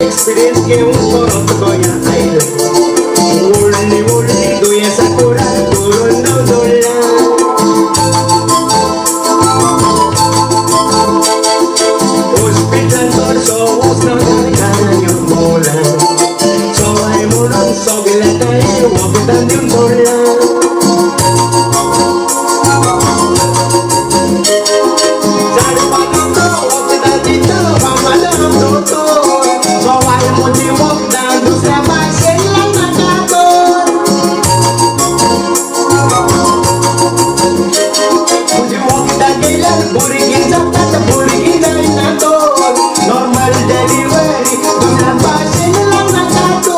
Experience घेवन परत गोंया आयलो. व्हडली व्हडली दुयेंसां कुरार करून जोडला. हॉस्पिटलान चडसो वचना घरान येवन भोंवला. सवाय म्हणून सगल्या ताणें वखदां दिवन सोडला. झाडपानाचो वखदां दिता फामाद दोतोर. सवाय म्हजी वखदां दुसऱ्या भाशेन नाका तर. म्हजी वखदां केल्यार भुरगीं जातात, भुरगीं जायना तर. नॉर्मल डिलिव्हरी दुसऱ्या भाशेन नाका तर.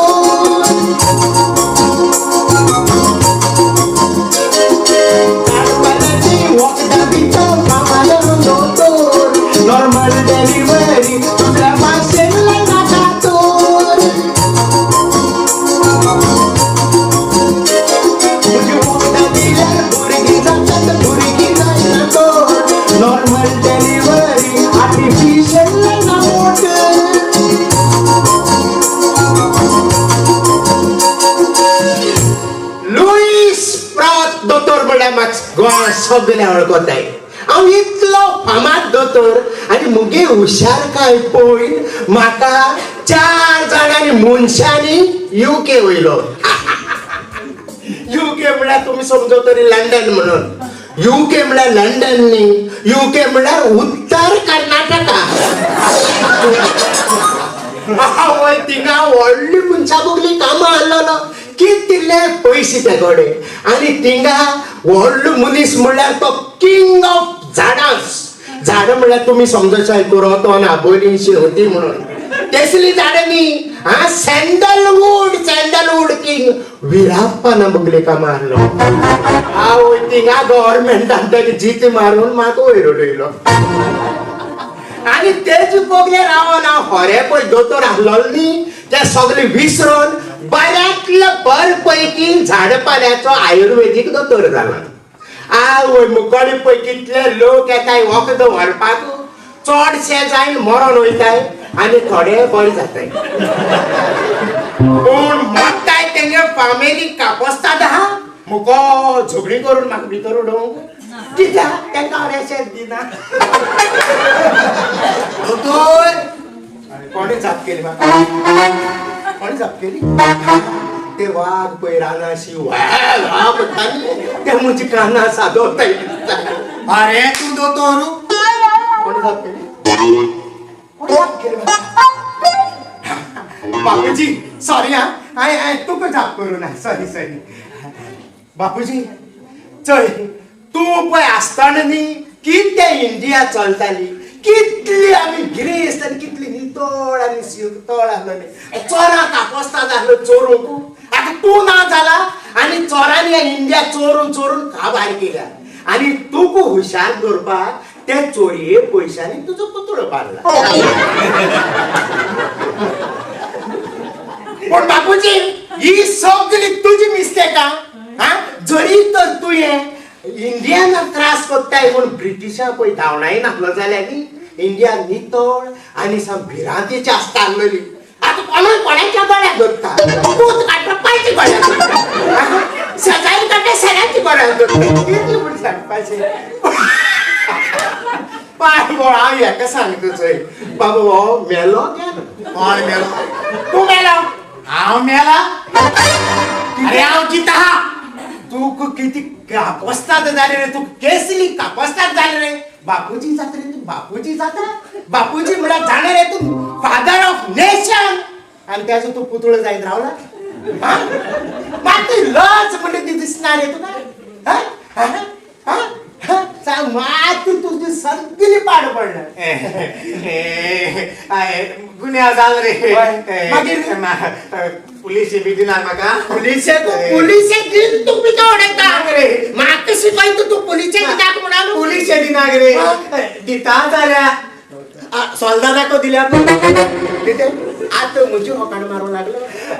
झाडपानाची वखदां दिता फामाद दोतोर. नॉर्मल डिलिव्हरी दुसऱ्या भाशेन नाका तर. म्हजी वखदां दिल्यार भुरगीं जातात, भुरगीं जायना तर. नॉर्मल डिलिव्हरी आर्टिफिशियल ना मोटर. लुईस प्रात दोतोर म्हणल्यार म्हाका गोंया सगळें वळखताय. हांव इतलो फामाद दोतोर आनी मुगे हुशारकाय पळोवन म्हाका 4 जाणांनी मनशांनी युके वयलो. युके म्हळ्यार तुमी समजो तरी लंडन म्हणून. युके म्हळ्यार लंडन न्ही, युके म्हळ्यार उत्तर कर्नाटका. आवय, थिंगा व्हडली मनशां बगली कामां आहलोलो. कितले पयशे त्या कडेन. आनी थिंगा व्हडलो मनीस म्हणल्यार तो किंग ऑफ झाडांस. झाडां म्हणल्यार तुमी समजशाय कुरोतोन, आबोली, शेवती म्हणून तेसली झाडां न्ही. हा, सँडलवूड, सँडलवूड किंग विराप्पाना बगले कामां आहलो. आवय, थिंगा गव्हर्मेंटान ताका जिते मारून म्हाका वयर उडयलो. आनी तेज बगले रावन हांव खरें पळय दोतोर आहलोलो न्ही ते सगळे विसरून बऱ्यांतले बर पैकी झाड पाल्याचो आयुर्वेदीक दोतोर जाला. आवय, मुकोडे पळय कितले लोक येताय वखद व्हरपाक. चडशे जायन मरोन वयताय आनी थोडे बरे जाताय. पूण मोत्ताय तेंगे फामिली कापस्तात आहा मुको झगडी करून म्हाका भितर उडोवंक. कित्याक तेंका रेशेद दिना. दोतोर, कोणें जाप केली म्हाका? कोणें जाप केली? ते वाग पळय रानाशी वा म्हणटा न्ही, ते म्हजी कानां सादोवताय दिसता. अरे तूं दोतोर? कोणें जाप केली? कोणें जाप केली म्हाका? बापूजी सॉरी. हा, हांवें हांवें तुका जाप करूं ना. सॉरी सॉरी बापूजी. चल, तूं पळय आसतना न्ही कितें इंडिया चलताली, कितली आमी गिरेस्त आनी कितली नितळ आनी शितळ आसलेली. चोरां कापस्ताद आसलो चोरूंक. आतां तूं ना जाला आनी चोरांनी इंडिया चोरून चोरून काबार केल्या. आनी तुका हुशार दवरपाक ते चोरये पयशांनी तुजो पुतळो बांदला. पूण बापूजी, ही सगळी तुजी मिस्टेक. हा, जरी तर तुवें इंडियान त्रास करताय म्हूण ब्रिटिशां पळय धांवणाय नासलो जाल्यार न्ही इंडिया नितळ आनी साम भिरांतेची आसता आसलेली. आतां कोणूय कोणाच्या गळ्याक धरता. पूत काडटा पायच्या गळ्याक धरता, शेजारी काडटा शेजारच्या गळ्याक धरता. कितलें म्हूण सांगपाचें पाय बोळ. हांव हेका सांगता चोय बाबा, हो मेलो गेलो. कोण मेलो? तूं मेलो. हांव मेला? अरे हांव जिता. तूं किती कापस्ताद जाले रे, तूं केसली कापस्ताद जाले रे. बापूजी जाता रे तूं, बापूजी जाता. बापूजी म्हळ्यार जाणा रे तूं, फादर ऑफ नेशन. आनी तेजो तूं पुतळो जायत रावला. मातूय लज म्हणटा ती दिसना रे तुका? सांग, मातूय तुजी सगळी पाड पडल्या. गुन्यांव जालो रे. मागीर? पुलिसे बी दिनात म्हाका. पुलिसेक पुलिसेक दिवन तूं पिका उडयता रे. म्हाका शिकयता तूं पुलिसेक दिनाक म्हणून? पुलिसे दिनाक रे. दिता जाल्यार सोल्दादाको दिल्या. कितें आतां म्हजी फकाणां मारूंक लागलो?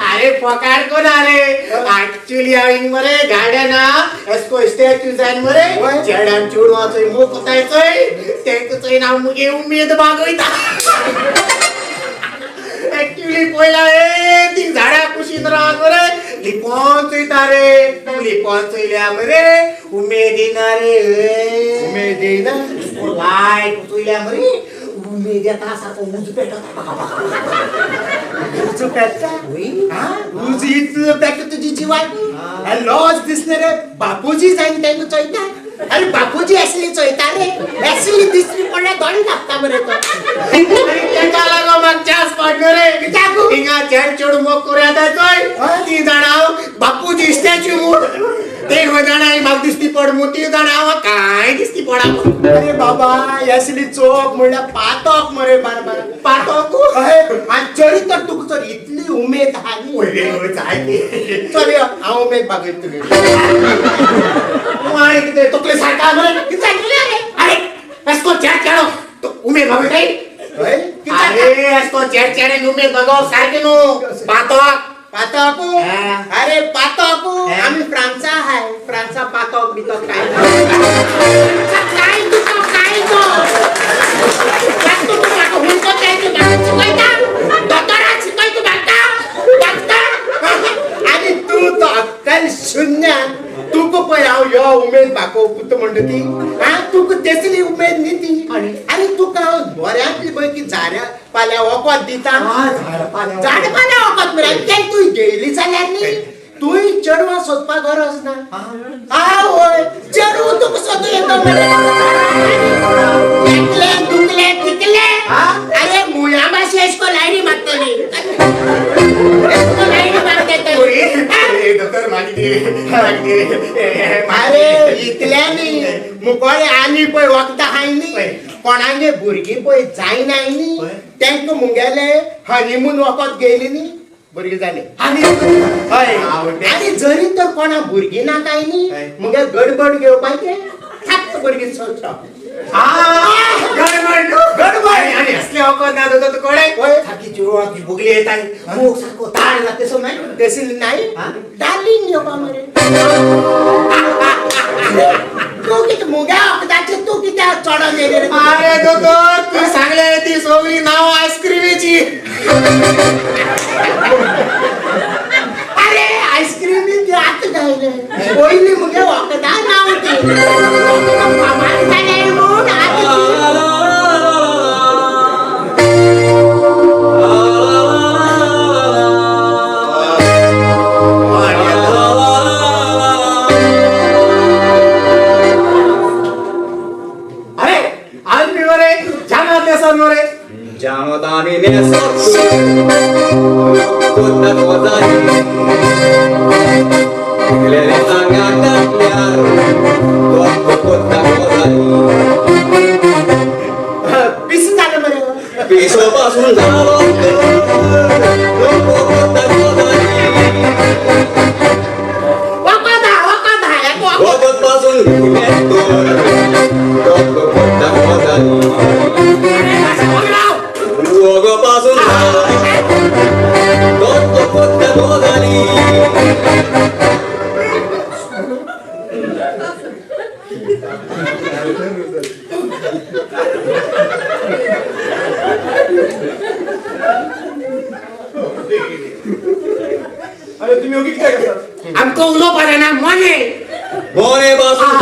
अरे फकाण कोण रे. ऍक्च्युली हांव मरे गार्डना एसको स्टॅच्यू जायन मरे चेड्यान चेडवाचोय मोग कोताय चोय, तेंका चोयन हांव मुगे उमेद बागयता. ऍक्च्युली ऍक्च्युली पयला ए ती झाडा कुशीन रावन मरे लिपोन चोयता रे. तूं लिपोन चोयल्या मरे उमेद येना रे. उमेद येयना. लायट चोयल्या मरे उमेद येता सारको उजो पेटता. उजो पेट्टा. हा? उजो इतलो पेट्टा तुजी जिवाक. लॉज दिसले रे बापूजी जायन तांकां चोयता. अरे बापूजी असली चोयता रे, असली दिसली पडल्यार दोळे धांपता मरे तो. आनी तेका लागो म्हाका चान्स पडलो रे. कित्याक? हिंगा चेड चेडूं मोग करूं येता चोय ती जाणा हांव बापूजी स्टॅच्यू म्हूण. ते खंय जाणा म्हाका दिसती पड म्हूण ती जाणा हांव कांय दिसती पडा म्हूण. अरे बाबा असली चोक म्हणल्यार पातक मरे बारबार. पातक? हय. आनी जरी तर तुका जर इतली उमेद आहा न्ही, वय जाय ती. चल यो, हांव उमेद भागयता तुगे. तूं आनी कितें तकले सारका मरे? कितें सांगलें रे? अरे एसको चेड चेडो तूं उमेद भागयताय? हय? कितें? अरे एसको चेड चेडे उमेद भागोवप सारकें न्हू. पातक. पातक? हा. अरे पातक हा. आमी फ्रांसा हाय. फ्रांसा पातक बितक काय ना. काय तुका काय तो तूं म्हाका हुंको काय तूं म्हाका शिकयता? दोतोराक शिकय तूं म्हाका म्हाका. आनी तूं तो अक्कल शून्य. तुका पळय हांव यो उमेद भागोवप म्हणटा ती. हा तुका तेसली उमेद न्ही ती. आनी तुका हांव बऱ्यांतली पैकी झाडां पाल्या वखद दिता. झाड पाल्या वखद मरे. आनी तें तूं घेयली जाल्यार न्ही तूंय चेडवां सोदपाक गरज ना. आवय चेडूं तुका सोदूं येता मरे. एकलें दुकलें तिकलें. अरे मुळा भाशे एशको लायनी मारतली. एशको लायनी मारतली. दोतोर मागीर मागीर. अरे इतल्यांनी मुकोळे आनी पळय वखदां हाय न्ही कोणागे भुरगीं पळय जायनाय न्ही तांकां मुगेले हनीमून वखद घेयली न्ही भुरगीं जालीं. आनी हय. आनी जरी तर कोणा भुरगीं नाकाय न्ही मुगे गडबड घेवपाचें थाक्क भुरगीं सोदता. गडबड गडबड. आनी असले वखद ना दोतोर तुकडे सारकी चेडवाची भुगली येता मोग सारको ताण ना तेसो न्हय. तेसली नाय डार्लिंग घेवपा मरे. तूं कितें मुग्या वखदाचेर तूं कित्याक चडोन येयलें रे? अरे दोतोर तूं सांगले ती सगळी नांव आयस्क्रिमीची. अरे आयस्क्रीमी ती आतां गायले पयलीं मुगे वखदां नांव ती फामाद जालें म्हूण आतां ती. अरे आमी मरे जाना तेसन मरे. जाणवत आम्ही पिसून जालें मरे. पिसोपासून झालो. वखद हा वखद हा हेका वखद. पासून पासून अरे तुम्ही ओगी कित्याक आसात? आमकां उलोवपा जायना मोने. मोने पासून.